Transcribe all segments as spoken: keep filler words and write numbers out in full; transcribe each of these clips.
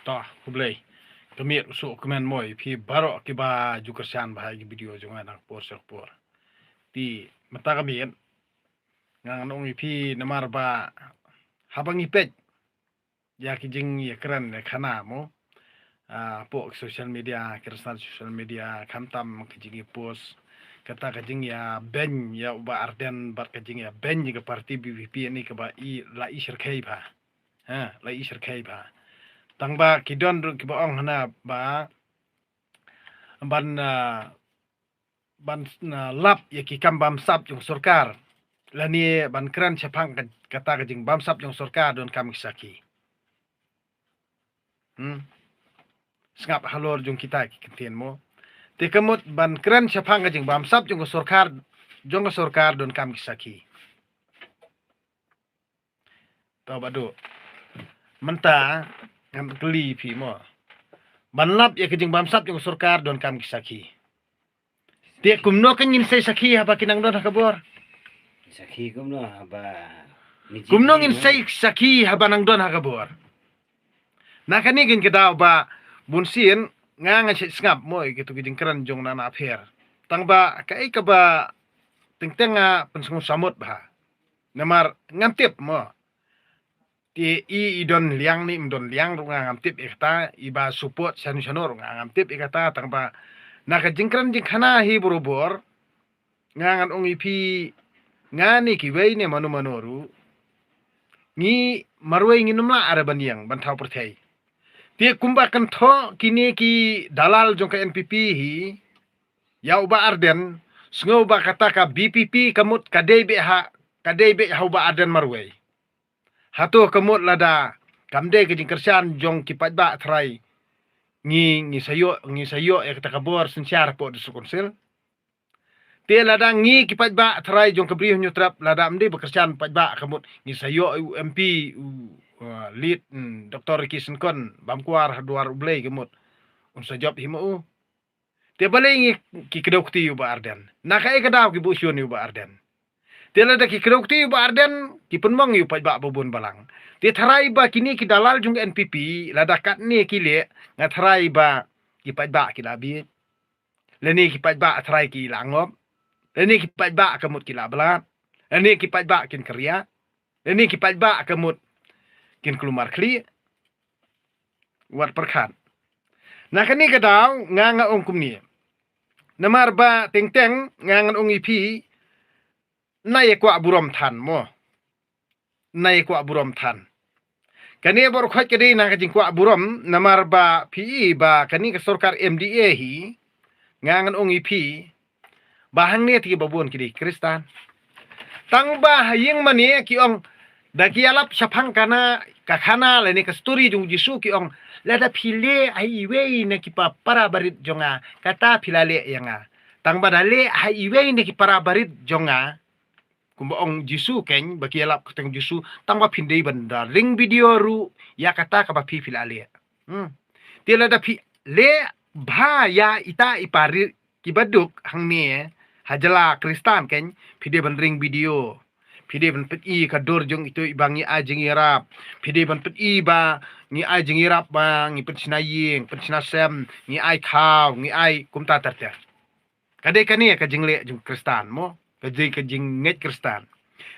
Toh, khublei. Ka miet u suk kmen mo ïa phi baroh kiba ju kyrshan bha ïa ki video jong nga na ka por sha ka por. Te mynta ka miet nga ngan ong ïa phi namar ba haba ngi peit ïa ki jingïakren ïakhana mo, ah, hapoh ki social media, ki rynsan social media, khamtam ki jingïapost, kata ka jingïabeiñ ïa u Bah Ardent bad ka jingïabeiñ ïa ka party V P P, ïa kane kaba i la i shyrkhei bha. Ha, la i shyrkhei bha. Tang ba ki don ruh kiba ong hana ba ban, ah, ban, ah, lap ïa ki kam bamsap jong sorkar lane ban kren shaphang ka, kata ka jingbamsap jong sorkar donkam ki sakhi. Hmm. Sngap halor jong kita ki kyntien mo. Te ka mut ban kren shaphang ka jingbamsap jong ka sorkar, jong ka sorkar donkam ki sakhi. Tau ba duk. Mynta ngan kylli phi mo. Ban lap ïa ka jingbamsap jong ka sorkar donkam ki sakhi. Te kumno ka ngin sei sakhi haba ki nang don ha ka bor? Sakhi kumno haba, kumno ngin sei sakhi haba nang don ha ka bor? Na kane ka daw ba bun sien nga nga shet sngap mo ïa kitu ki jingkren jong na na pher. Tang ba kaei kaba teng teng nga pynsngewsamut bha. Namar ngam tip mo. Te i, i don liang ne ym don liang ruh nga ngam tip ïa kata, i ba support shano shano ruh nga ngam tip ïa kata, tang ba na ka jingkren jingkhana hi barabor, nga ngan ong ïa phi, nga ne kiwei ne mano mano ruh, ngi marwei ngin ym lah re ban ïeng ban thaw pyrthei. Te kumba kynthoh kine ki dalal jong ka N P P hi ïa u Bah Ardent, sngew ba kata ka V P P ka mut ka dei beit ha, ka dei beit ha u Bah Ardent marwei. Hato ka mut lada kam dei ka jingkyrshan jong ki paidbah tharai ngi, ngi sa ïoh, ngi sa ïoh ïa kata ka bor synshar hapoh District Council? Te lada ngi ki paidbah tharai jong ka Bri Hynñiewtrep lada ym dei ba kyrshan paidbah ka mut ngi sa ïoh u M P u, uh, lead, mm, Doctor Ricky Syngkon bam kwar ha dwar U Blei ka mut un sa jop hi ma u. Te balei ngi ki kdew kti ïa u Bah Ardent? Na kaei ka daw ki buh shun ïa u Bah Ardent? Te lada ki kdew kti ïa u Bah Ardent ki pynmong ïa u paidbah ba bun balang. Te tharai ba kine ki dalal jong ka N P P lada katne ki leh nga tharai ba ki paidbah ki la bieit. Lane ki paidbah tharai ki la ngop. Lane ki paidbah ka mut ki la blad. Lane ki paidbah kin kyrïa. Lane ki paidbah ka mut kin kulmar khlieh. Wat pyrkhat. Na kane ka daw nga nga ong kumne. Namar ba teng teng nga ngan ong ïa phi, na ïa kwah burom than mo. Na ïa kwah burom than. Kane bor khot ka dei na ka jingkwah burom namar ba phi i ba kane ka sorkar M D A hi, nga ngan ong ïa phi ba hangne te kiba bun ki dei Khristan. Tang ba ha ïing mane ki ong da ki ïalap shaphang kane ka khana lane ka story jong u Jisu ki ong lada phi leh ha iwei na ki pa para barit jong nga kata phi la leh ïa nga. Tang ba da leh ha iwei na ki para barit jong nga. Kumba ong Jisu keiñ ba ki ïalap kyrteng Jisu tang ba phin dei ban da ring video ruh ïa kata kaba phi phi la leh. Hmm. Te lada phi leh bha ïa ita i para kiba duk hangne ha jylla Khristan keiñ phi dei ban ring video. Phi dei ban pyni ka dur jong ito i ba ngi ai jingïarap. Phi dei ban pyni ba ngi ai jingïarap ba ngi pynshna ïing, pynshna sem, ngi ai khaw, ngi ai kumta ter ter. Ka dei kane ka jingleh jong Khristan mo, ka dei ka jingngeit Khristan.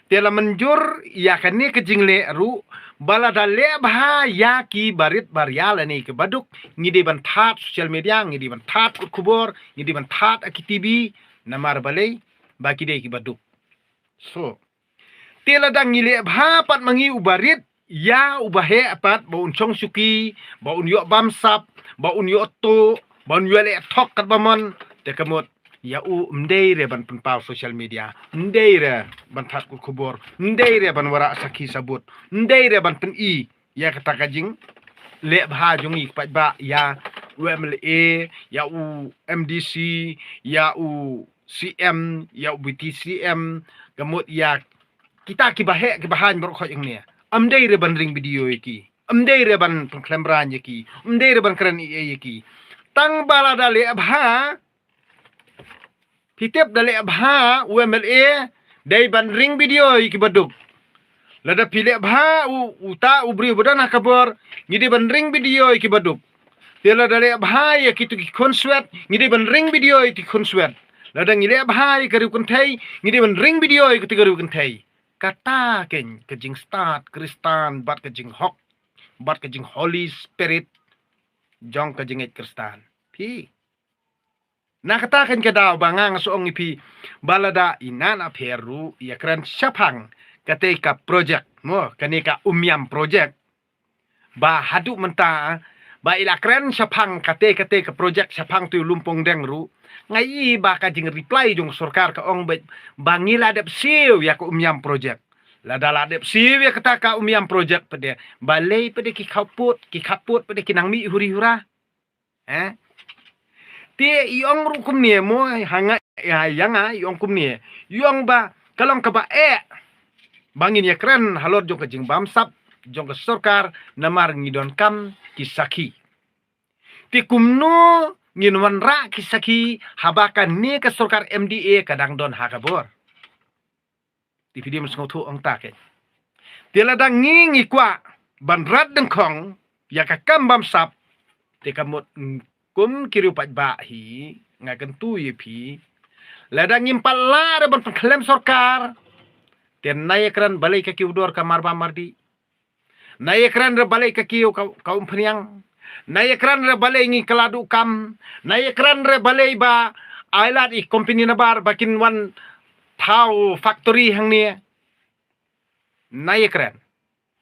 Te la mynjur ïa kane ka jingleh ruh ba lada leh bha ïa ki barit baria lane kiba duk ngi dei ban thad social media, ngi dei ban thad kut khubor, ngi dei ban thad ha ki T V. Namar balei? Ba ki dei kiba duk. So te lada ngi leh bha pat ma ngi u barit ïa uba heh pat ba un shong shuki, ba un ïoh bamsap, ba un ïoh tuh, ba un ïoh leh thok katba mon, te ka mut ïa u ym dei re ban pynpaw social media, ym dei re ban thad kut khubor, ym dei re ban wanrah sakhi sabut, ym dei re ban pyni ïa kata ka jingleh bha jong ngi ki paidbah ïa u M L A, ïa u M D C, ïa u C M, ïa u Deputy C M, ka mut ïa kita kiba heh kiba haiñ baroh khoit hangne. Ym dei re ban ring video ïa ki, ym dei re ban pynkhlem briew ïa ki, ym dei re ban kren ïa, ïa ki. Tang ba lada leh bha, phi tip da leh bha u M L A dei ban ring video ïa kiba duk. Lada phi leh bha u, uta u briew ba don ha ka bor, ngi dei ban ring video ïa ki baduk. Te lada leh bha ïa kitu ki khunswet, ngi dei ban ring video ïa ki khunswet. Lada ngi leh bha ïa ka riewkynthei, ngi dei ban ring video ïa kitu ka riewkynthei. Kata keiñ ka jingstad Khristan bad ka jinghok bad ka jing Holy Spirit jong ka jingngeit Khristan. Phi. Na kata keiñ ka daw ba nga nga shu ong ïa phi ba lada i Nan Apher ruh ïa kren shaphang katei ka project mo, kane ka Umiam project. Ba haduh mynta ba i la kren shaphang katei katei ka project shaphang tu Lumpong Deng ruh, nga i ba ka jing reply jong sorkar ka ong ba, ba ngi la dep siew ïa ka Umiam project. Lada la dep siew ïa kata ka Umiam project pat de, balei pat de ki khappud, ki khappud pat de ki nang mih huri hura. Eh? Te i ong ruh kumne mo, ha nga, ïa, ïa nga i ong kumne. I ong ba ka long kaba eh ba ngin ïa kren halor jong ka jingbamsap jong ka sorkar, namar ngi donkam ki sakhi. Te kumno ngin wanrah ki sakhi haba kane ka sorkar M D A ka dang don ha ka bor? Te phi dei ban sngewthuh ong ta keiñ. Te lada ngi ngi kwah ban rat dyngkhong ïa ka kam bamsap, te ka mut, mm, kum ki riewpaidbah hi, nga kyntu ïa phi, lada ngim pat lah re ban pynkhlem sorkar, te nai ïa kren balei ka kiew dor ka marbam mardih. Nai ïa kren re balei ka kiew ka, ka umphniang. Nai ïa kren re balei ngi kylla duh kam. Nai ïa kren re balei ba ai lad i company nabar ba kin wan thaw factory hangne. Nai ïa kren.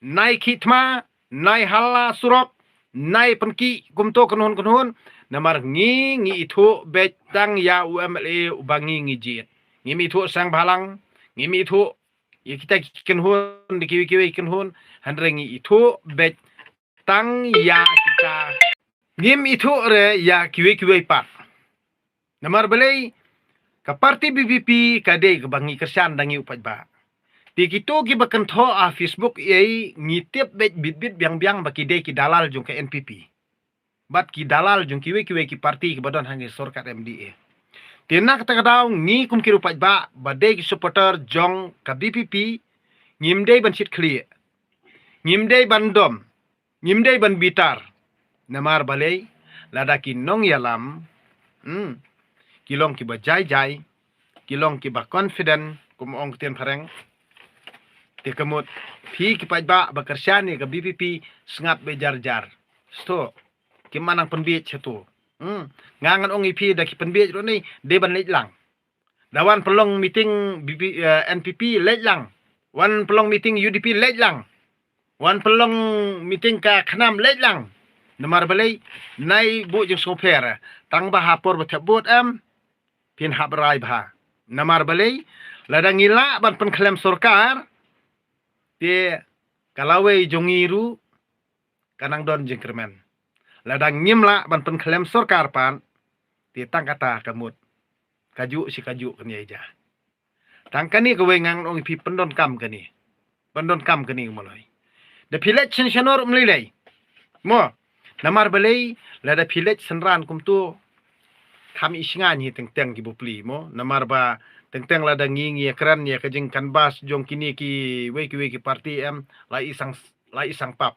Nai khih thma, nai halla surok, nai pynkhih kumto kynhun kynhun. Namar ngi, ngi ithuh beit tang ïa u M L A uba ngi ngi jied. Ngim ithuh sang bhalang, ngim ithuh ïa kita ki kynhun, da kiwei kiwei kynhun, hynrei ngi ithuh beit tang ïa kita. Ngim ithuh re ïa kiwei kiwei pat. Namar balei, ka parti V P P ka dei kaba ngi kyrshan da ngi u paidbah. Te kito kiba kynthoh ha Facebook ei, ngi tip beit bit bit biang biang ba ki dei ki dalal jong ka N P P. Bad ki dalal jong kiwei kiwei ki parti kiba don ha ngi sorkar M D A. Te na kata ka daw ngi kum ki riewpaidbah ba dei ki supporter jong ka V P P, ngim dei ban shit khlieh. Ngim dei ban dom. Ngim dei ban bitar. Namar balei, lada ki nongïalam, hmm, ki long kiba jai jai, ki long kiba confident, kum ong ktien phareng. Te ka mut, phi ki paidbah ba kyrshan ïa ka V P P, sngap beit jar jar. Sngewthuh, kim nang pynbiej shatu. Hmm. Nga ngan ong ïa phi da ki pynbiej ruh ne, dei ban leit lang. Da wan pynlong meeting V P, eh, N P P leit lang. Wan pynlong meeting U D P leit lang. Wan pynlong meeting ka KHNAM leit lang. Namar balei, nai buh jingsngewpher. Tang ba ha por ba thep vote em, phin hap rai bha. Namar balei, lada ngi lah ban pynkhlem sorkar, te ka lawei jong ngi ruh ka nang don jingkyrmen. Lada ngim lah ban pynkhlem sorkar pat, te tang kata ka mut. Kajuh shi kajuh kane ïa ja. Tang kane kawei ngan ong ïa phi, pyndonkam kane. Pyndonkam kane maloi. Da phi leit shen shen ruh ym lei lei. Mo, namar balei, lada phi leit synran kumto, kham isngain hi teng teng ki bapli mo. Namar ba teng teng lada ngi ngi ïa kren ïa ka jingcanvass jong kine kiwei kiwei ki parti em, la i sang, la i sang pap.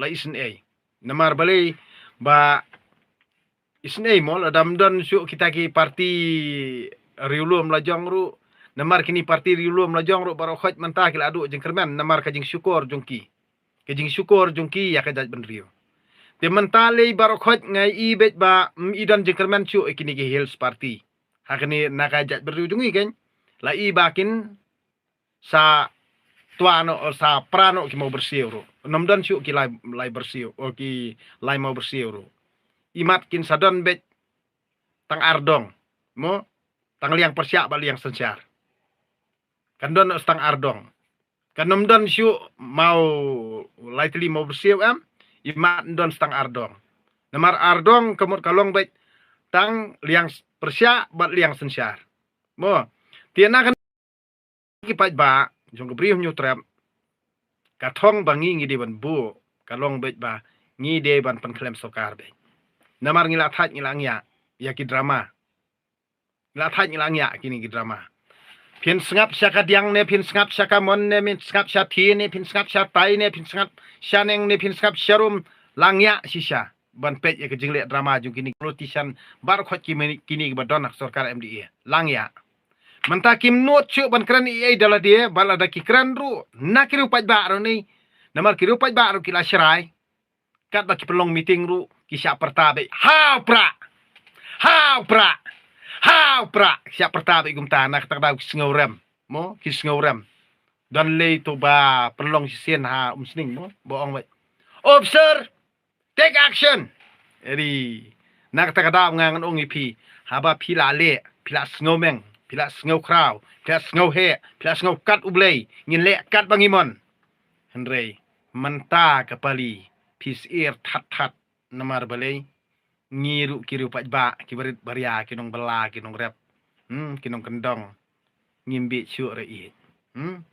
La isynei. Namar balei, ba isynei mo, lada ym don shuh kita ki parti riewlum lajong ruh. Namar kine parti riewlum lajong ruh baroh khoit mynta ki la duh jingkyrmen namar ka jingshukor jong ki. Ka jingshukor jong ki ïa ka jaitbynriew. Te mynta lei baroh khoit nga i beit ba, mm, i don jingkyrmen shuh ïa kine ki Hills Party. Ha kane na ka jaitbynriew jong i keiñ. La i ba kin sa twa noh, sa pra noh ki Mawbyrsiew ruh. Ym don shuh ki Lai, Lai Byrsiew, o ki Lai Mawbyrsiew ruh. Imat kin sa don beit tang ar dong. Mo, tang liang pyrshah bad liang synshar. Kan don noh tang ar dong. Kan ym don shuh Maw, Lai Tylli Mawbyrsiew em, imat don tang ar dong. Namar ar dong ka mut ka long beit tang liang pyrshah bad liang synshar. Mo, te na ka ki paidbah jong ka Bri u Hynñiewtrep, ka thong ba ngi ngi dei ban buh ka long beit ba ngi dei ban pynkhlem sorkar beit. Namar ngi la thait ngi la ngiah ïa ki drama. Ngi la thait ngi la ngiah kine ki drama. Phin sngap sha ka diang ne, phin sngap sha ka mon ne, phin sngap sha thi ne, phin sngap sha tai ne, phin sngap sha neng ne, phin sngap sha rum, lang ïa shisha ban peit ïa ka jingleh drama jong kine politician baroh khoit kine, kine kiba don ha sorkar M D A. Lang ïa. Mynta kim nud shuh ban kren ei ei da lade, ba lada ki kren ruh na ki riew paidbah ruh ni. Namar ki riew paidbah ruh ki la shrai. Katba ki pynlong meeting ruh ki shah pyrta beit, "Haw prah! Haw prah! Haw prah!" Ki shah pyrta beit kumta, na kata ka daw ki sngew rem. Mo, ki sngew rem. Don lei to ba pynlong shisien ha Umsning mo, ba ong beit, "Officer, take action!" Eri, na kata ka daw nga ngan ong ïa phi, haba phi la leh, phi la sngew meng, phi la sngew khraw, phi la sngew heh, phi la sngew kat U Blei, ngin leh katba ngi mon. Hynrei mynta ka pali phi syier that that, namar balei? Ngi ruh ki riew paidbah, ki barit baria, ki nongbylla, ki nongrep, hmm, ki nongkyndong, ngim bieit shuh re ïeit. Hmm?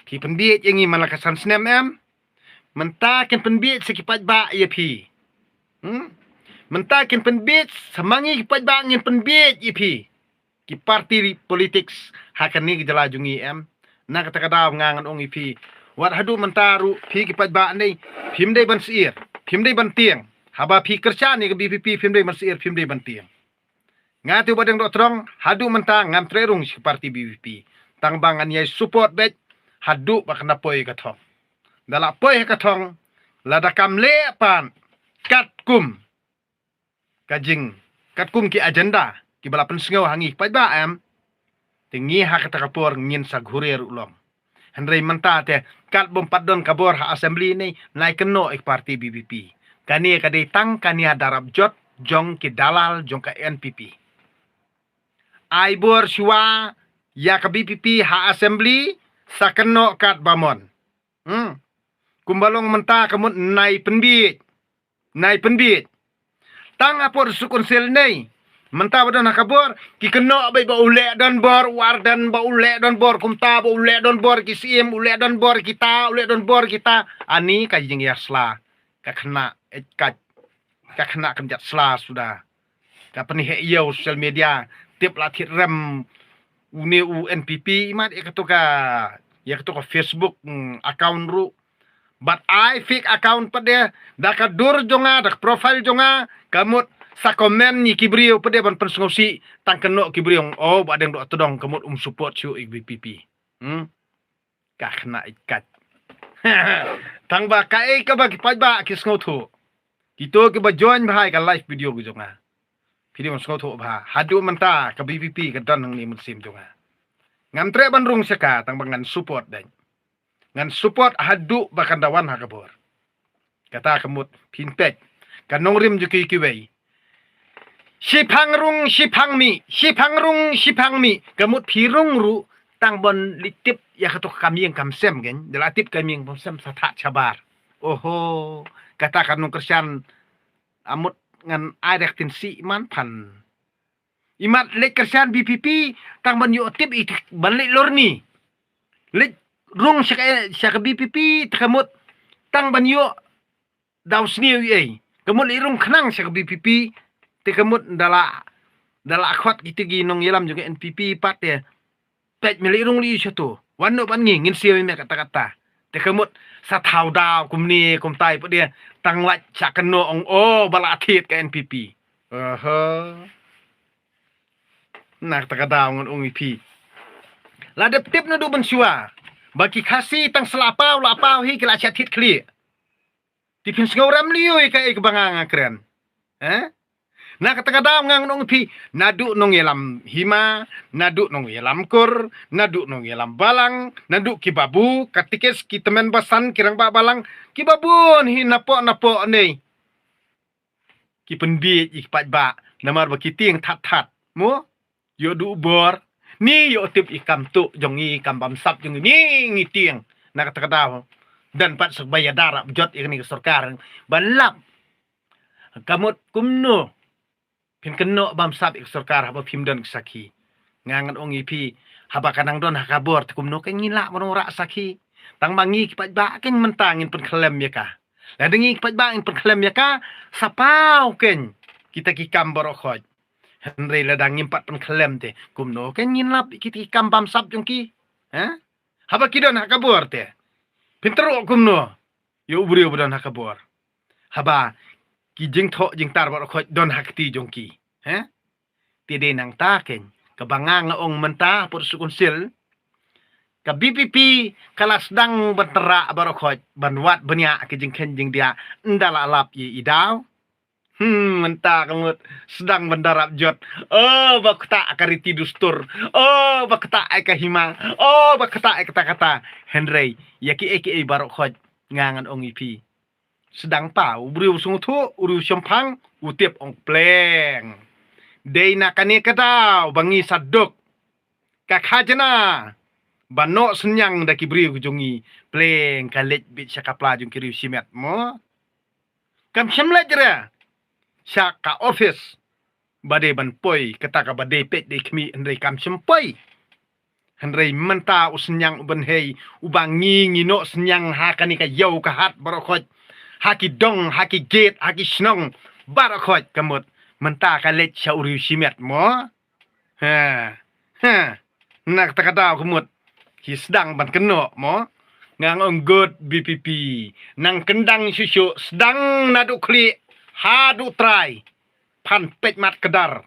Phi pynbieit ïa ngi man la ka san snem em? Mynta kin pynbieit sa ki paidbah ïa phi. Hmm? Mynta kin pynbieit sa ma ngi ki paidbah ngin pynbieit ïa phi. Ki parti politics ha kane ka jylla jong ngi em? Na kata ka daw nga ngan ong ïa phi, wat haduh mynta ruh phi ki paidbah nei, phim dei ban syier, phim dei ban tieng. Haba phi kyrshan ïa ka B P P, phim dei ban syier, phim dei ban tieng. Nga te u Bahdeng Dohtdong, haduh mynta ngam treh rung sha ka parti B P P. Tang ba ngan ïai support beit haduh ba kan da poi ka thong. Da la poi ka thong, lada kam leh pat katkum ka jing, katkum ki agenda kiba la pynsngew ha ngi paidbah em, te ngi ha kata ka por ngin sa ghure ruh long. Hynrei mynta te, kat bym pat don ka bor ha assembly ni, nai kynnoh ïa ka parti B P P. Kane ka dei tang ka nia darap jot jong ki dalal jong ka N P P. Ai bor shuwa ïa ka B P P ha assembly, sa kynnoh katba mon. Hmm. Kumba long mynta ka mut nai pynbieit. Nai pynbieit. Tang ha por suk kunsil nei. Mynta ba don ha ka bor, ki kynnoh beit ba u leh don bor, u Ardent ba u leh don bor, kumta ba u leh don bor, ki Syiem u leh don bor, kita u leh don bor, kita. Ani ka jingïasla, ka khynnah eit kat, ka khynnah kynjat sla suda. Ka pynheh ïa u social media, tip la thied rem une u N P P, imat ïa kato ka, ïa kato ka Facebook, mm, account ruh. Bad ai fake account pat de, da ka dur jong nga, da ka profile jong nga, ka mut sa comment ïa ki briew pat de ban pynsngewsih, tang kynnoh ki briew, oh, Bahdeng Dohtdong ka mut um support shuh ïa ka B P P. Hmm? Ka khynnah eit kat. Tang ba kaei kaba ki paidbah ki sngewthuh. Kito kiba join bha ïa ka live video ka jong nga. Phi dei ban sngewthuh bha. Haduh mynta ka B P P ka don hangne mynsiem jong nga. Ngam treh ban rung sha ka, tang ba ngan support dei. Ngan support haduh ba kan da wan ha ka bor. Kata ka mut phin peit. Ka nongrim jong ki kiwei. Shiphang rung, shiphang mih, shiphang rung, shiphang mih. Ka mut phi rung ruh, tang ban leit tip ïa kato ka kam ïing kam sem kein. Da la tip kam ïing kam sem sa thah shabar. Oho, kata ka nongkyrshan, amut ngan ai rek tin si man phan. Imat leit kyrshan B P P, tang ban ïoh tip i ban leit lorni. Leit rung sha ka, sha ka B P P, te ka mut, tang ban ïoh daw sniew ei ei. Ka mut leit rung khnang sha ka B P P, te ka mut da la, da la khot kito ki nongïalam jong ka N P P pat te. Peit me leit rung leit shato. Wan noh bad ngi, ngin siew ïa me katta katta. Te ka mut sa thaw daw kumne kumtai pat de, tang lait sha kynnoh ong, oh, ba la thied ka N P P. Oho. Na kata ka daw ngan ong ïa phi. La dep tip naduh mynshuwa ba ki Khasi tang sla paw la paw hi ki la sha thied khlieh. Te phin sngew rem lei ïa kaei kaba nga nga kren. Eh? Na kata ka daw nga ngan ong ïa phi, naduh nongïalam hima, naduh nongïalam kur, naduh nongïalam balang, naduh ki babu, katikis, ki tymmen basan, ki rangbah balang, ki babun hi napoh napoh nei. Ki pynbieit ïa ki paidbah, namar ba ki tieng that that. Mo? Ïoh duh bor. Ni ïoh tip ïa kam tuh jong ngi, kam bamsap jong ngi, ni ngi tieng. Na kata ka daw. Don pat sa ba ïa darap jot ïa kane ka sorkar ban lap. Ka mut kumno phin kynnoh bamsap ïa ka sorkar haba phim don ki sakhi. Nga ngan ong ïa phi, haba ka nang don ha ka bor te kumno kan ngi lah ban rah sakhi. Tang ma ngi ki paidbah kan mynta ngin pynkhlem ïa ka. Lada ngi ki paidbah ngin pynkhlem ïa ka, sa paw kan kita ki kam baroh khoit. Hynrei lada ngim pat pynkhlem te, kumno kein ngin lap ïa kita ki kam bamsap jong ki? Ha? Haba ki don ha ka bor te, phin tyrwa kumno ïa u briew ba don ha ka bor? Haba ki jingthoh jingtar baroh khoit don ha kti jong ki. Ha? Te dei nangta kein kaba nga nga ong mynta, put suk kunsil, ka B P P ka la sdang ban tyrwa baroh khoit ban wad bniah ki jingkheiñ jingdiah, ynda la lap ïa i daw. Hmm, mynta ka mut sdang ban da rap jot. Oh, ba ktah ka riti dustur. Oh, ba ktah ai ka hima. Oh, ba ktah ai kata kata. Hynrei ïa kiei kiei baroh khoit, nga ngan ong ïa phi, sdang pa u briew sngewthuh, u briew shemphang, u tip ong pleng. Dei na kane ka daw ba ngi sa duk ka khajna ba noh synñiang da ki briew jong ngi. Pleng ka leit bit sha ka pla jong ki riew shimet mo. Kam shym leit re sha ka office ba dei ban poi, kata kaba dei peit dei khmih, hynrei kam shym poi. Hynrei mynta u synñiang u bynhei uba ngi ngi noh synñiang ha kane ka ïew ka hat baroh khoit, ha ki dong, ha ki gate, ha ki shnong baroh khoit, ka mut mynta ka leit sha u riew shimet mo. Ha, ha. Na kata ka daw ka mut ki sdang ban kynnoh mo. Nga ong good B P P, nang kyndang shuh shuh, sdang naduh khlieh haduh trai, phan peit mat kdar.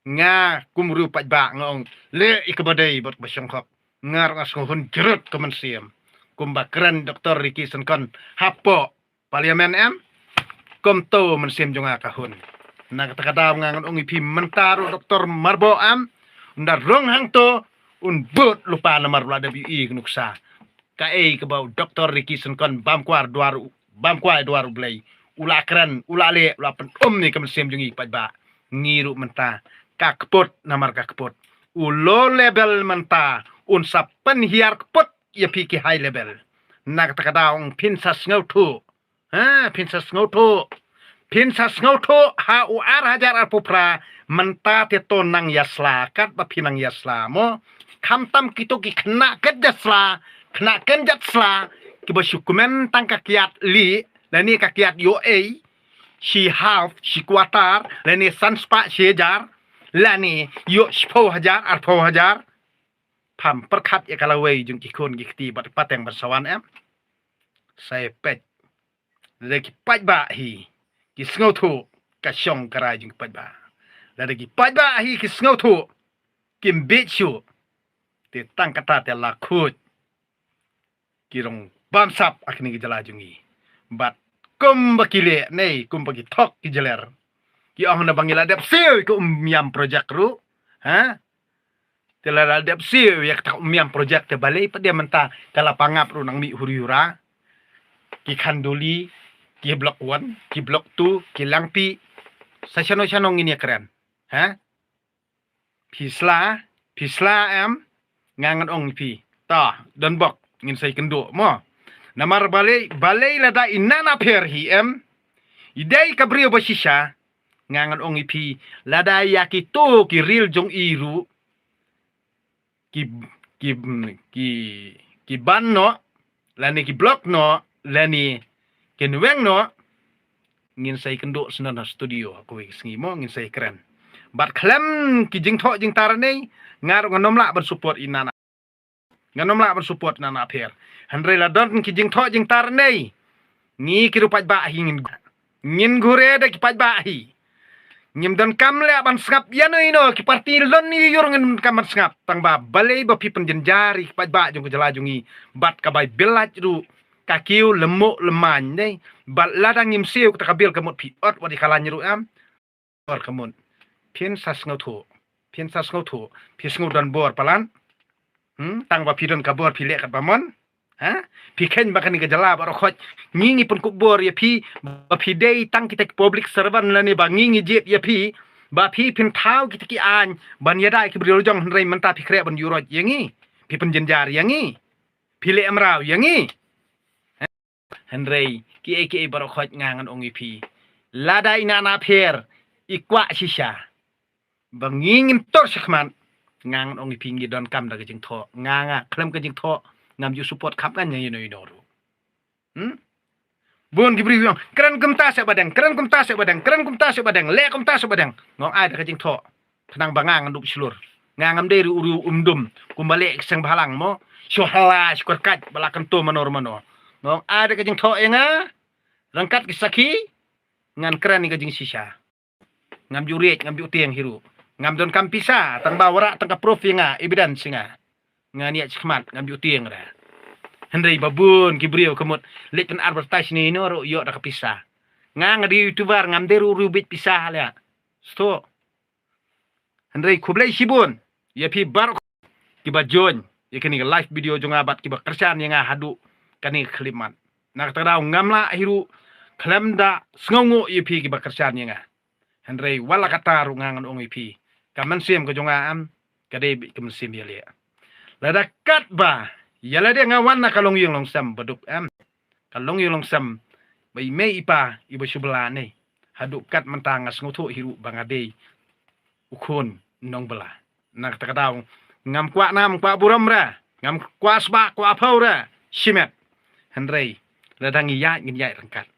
Nga kum u riew paidbah nga ong, leh ïa kaba dei bad kaba shongkhop. Nga ruh nga sngewhun jrut ka mynsiem, kumba kren Doktor Ricky Syngkon hapoh Parliament em. Kumto mynsiem jong nga ka hun. Na kata ka daw nga ngan ong ïa phi mynta ruh Doktor Myrboh em, ynda rung hangto un bud lypa namar u la dep ïohi ka nuksa. Kaei kaba u Doktor Ricky Syngkon bam kwai duar u, bam kwai duar U Blei, u la kren, u la leh, u la pyn-um ïa ka mynsiem jong ngi paidbah. Ngi ruh mynta ka kput namar ka kput. U low level mynta un sa pynhiar kput ïa phi ki high level. Na kata ka daw phin sa sngewthuh. Ha, phin sa sngewthuh. Phin sa sngewthuh ha u ar hajar arphew phra, mynta te to nang ïasla, katba phi nang ïasla mo. Khamtam kito ki khynnah kjat sla, khynnah kjat sla, kiba shu kmen tang ka kiad lieh lane ka kiad ïoh ei, shi half, shi quarter, lane san spah shi hajar, lane ïoh shiphew hajar, arphew hajar. Pham pyrkhat ïa ka lawei jong ki khun ki kti bad pateng bad sawan em. Sa ïa peit. Lada ki paidbah hi ki sngewthuh, ka shong ka rai jong ki paidbah. Lada ki paidbah hi ki sngewthuh, kim bieit shuh. Te tang kata te la khuid ki rong bamsap ha kane ka jylla jong ngi. Bad kumba ki leh ne kumba ki thok ki jler, ki ong na ba ngi la dep siew ïa ka Umiam project ruh. Ha? Te la dep siew ïa kata Umiam project te balei pat de mynta ka la pangap ruh nang mih huri hura. Ki Khanduli, ki Block One, ki Block Two, ki Langpih, sa shano shano ngin ïa kren. Ha? Phi sla, phi sla em, nga ngan ong phi. Ta, don bok, ngin sa ïakynduh mo. Namar balei, balei lada i Nana Pher hi em, i dei ka briew ba shisha, nga ngan ong ïa phi, lada ïa kito ki ril jong i ruh ki, ki, ki, ki ban noh, lane ki block noh, lane kin weng noh, ngin sa ïakynduh sngewbha ha studio ha kawei ka sngi mo, ngin sa ïakren. Bad khlem ki jingthoh jingtar ne, nga ruh ngan ym lah ban support i Nana. Ngan ym lah ban support Nana Pher. Hynrei la don ki jingthoh jingtar ne, ngi ki ruh paidbah hi ngin, ngin khuslai da ki paidbah hi. Ngim donkam leh ban sngap ïano ïano ki parti lon ïa ïur, ngim donkam ban sngap. Tang ba balei ba phi pynjynjar ïa ki paidbah jong ka jylla jong ngi. Bad ka bai bilat ruh ka kiew lemo lemain ne. Bad lada ngim siew kata ka bil ka mut phi ot wat ïa ka lain ruh em. Bor ka mut. Phin sa sngewthuh. Phin sa sngewthuh. Phi sngew don bor palat. Hmm, tang ba phi don ka bor phi leh katba mon. Ha? Phi kheiñ ba kane ka jylla baroh khoit ngi ngi pynkup bor ïa phi, ba phi dei tang kita ki public servant lane ba ngi ngi jied ïa phi, ba phi pynthaw kita ki aiñ ban ïada ïa ki briew la jong, hynrei mynta phi khreh ban ïuhroit ïa ngi. Phi pynjynjar ïa ngi. Phi leh mraw ïa ngi. Hynrei kiei kiei baroh khoit nga ngan ong ïa phi, lada i Nana Pher i kwah shisha ba ngi ngin tur shakhmat, nga ngan ong ïa phi ngi donkam da ka jingthoh. Nga, nga khlem ka jingthoh ngam ju support khapngan ïa ïano ïano ruh. Hmm? Bun ki briew ïa ong kren kumta seh badeng, kren kumta seh badeng, kren kumta seh badeng, leh kumta seh badeng. Nga ong ai da ka jingthoh. Khnang ba nga ngan dup shlur. Nga ngam dei ruh u riew umdum kumba leh ki seng bhalang mo. Shu hala shu kyrkhat ba la kyntu mano mano. Mo, ai da ka jingthoh ïa nga. Ryngkat ki sakhi ngan kren ïa ka jingshisha. Ngam ju riej, ngam ju tieng hi ruh. Ngam donkam pisa, tang ba wanrah tang ka proof ïa nga, evidence ïa nga. Ngan ïaid shakhmat, ngam ju tieng ruh. Hynrei ba bun ki briew ka mut leit pyn advertise ne ino ruh ïoh da ka pisa. Nga nga dei YouTuber, ngam dei ruh u riew bit pisa leh. Sngewthuh. Hynrei khublei shibun ïa phi baroh kiba join ïa kane ka live video jong nga bad kiba kyrshan ïa nga haduh kane ka khyllipmat. Na kata ka daw ngam lah hi ruh khlem da sngewnguh ïa phi kiba kyrshan ïa nga. Hynrei wat la katta ruh nga ngan ong ïa phi, ka mynsiem ka jong nga em ka dei beit ka mynsiem ïaleh. Lada katba ïa lade nga wan na ka longïing longsem baduk em, ka longïing longsem ba i mei i pa iba shu bylla ne. Haduh kat mynta nga sngewthuh hi ruh ba nga dei u khun nongbylla. Na kata ka daw ngam kwah nam kwah burom ruh, ngam kwah sbak kwah phew ruh, shimet. Hynrei lada ngi ïaid ngin ïaid ryngkat.